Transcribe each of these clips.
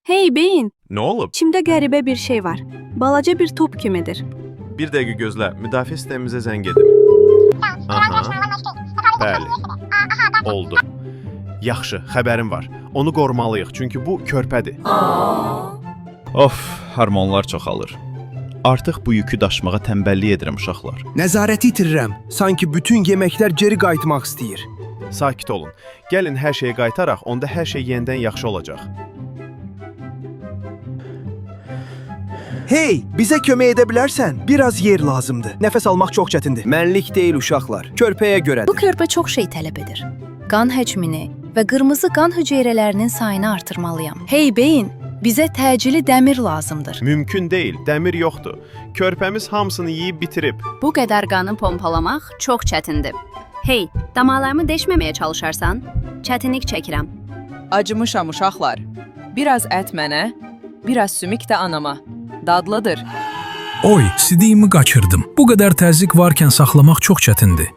Hey beyin, Nə olub? içimdə qəribə bir şey var. Balaca bir top kimidir. Bir dəqiqə gözlə, müdafiə sistemimizə zəng edim. Aha. Bəli. Oldu. Yaxşı, xəbərim var. Onu qorumalıyıq, çünki bu körpədir. Of, hormonlar çoxalır. Artıq bu yükü daşımağa tənbəllik edirəm uşaqlar. Nəzarəti itirirəm. Sanki bütün yeməklər geri qayıtmaq istəyir. Sakit olun. Gəlin hər şeyi qaytaraq, onda hər şey yenidən yaxşı olacaq. Hey, bizə kömək edə bilərsən? Biraz yer lazımdır. Nəfəs almaq çox çətindir. Mənlik deyil uşaqlar. Körpəyə Bu görədir. körpə çox şey tələb edir. Qan həcmini və qırmızı qan hüceyrələrinin sayını artırmalıyam. Hey beyin, Bizə təcili dəmir lazımdır. Mümkün deyil, dəmir yoxdur. Körpəmiz hamısını yeyib bitirib. Bu qədər qanı pompalamaq çox çətindir. Hey, damarlarımı deşməməyə çalışarsan, çətinlik çəkirəm. Acımışam uşaqlar. Biraz ət mənə, biraz sümük də anama. Dadlıdır. Oy, sidiyimi qaçırdım. Bu qədər təzyiq varkən saxlamaq çox çətindir.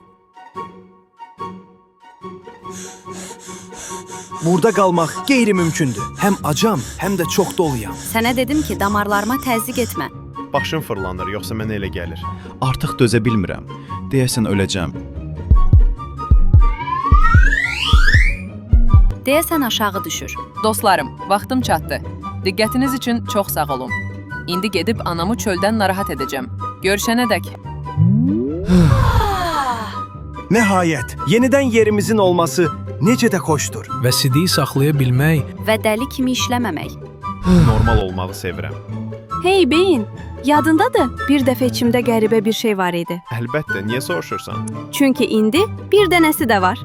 Burada qalmaq qeyri-mümkündür. Həm acam, həm də çox doluyam. Sənə dedim ki, damarlarıma təzyiq etmə. Başım fırlanır, yoxsa mənə elə gəlir. Artıq dözə bilmirəm. Deyəsən öləcəm. Deyəsən aşağı düşür. Dostlarım, vaxtım çatdı. Diqqətiniz üçün çox sağ olun. İndi gedib anamı çöldən narahat edəcəm. Görüşənədək. Nəhayət, yenidən yerimizin olması necə də xoşdur. Və sidiyi saxlaya bilmək Və dəli kimi işləməmək. Normal olmağı sevirəm. Hey beyin, yadındadır? Bir dəfə içimdə qəribə bir şey var idi. Əlbəttə, niyə soruşursan? Çünki indi bir dənəsi də var.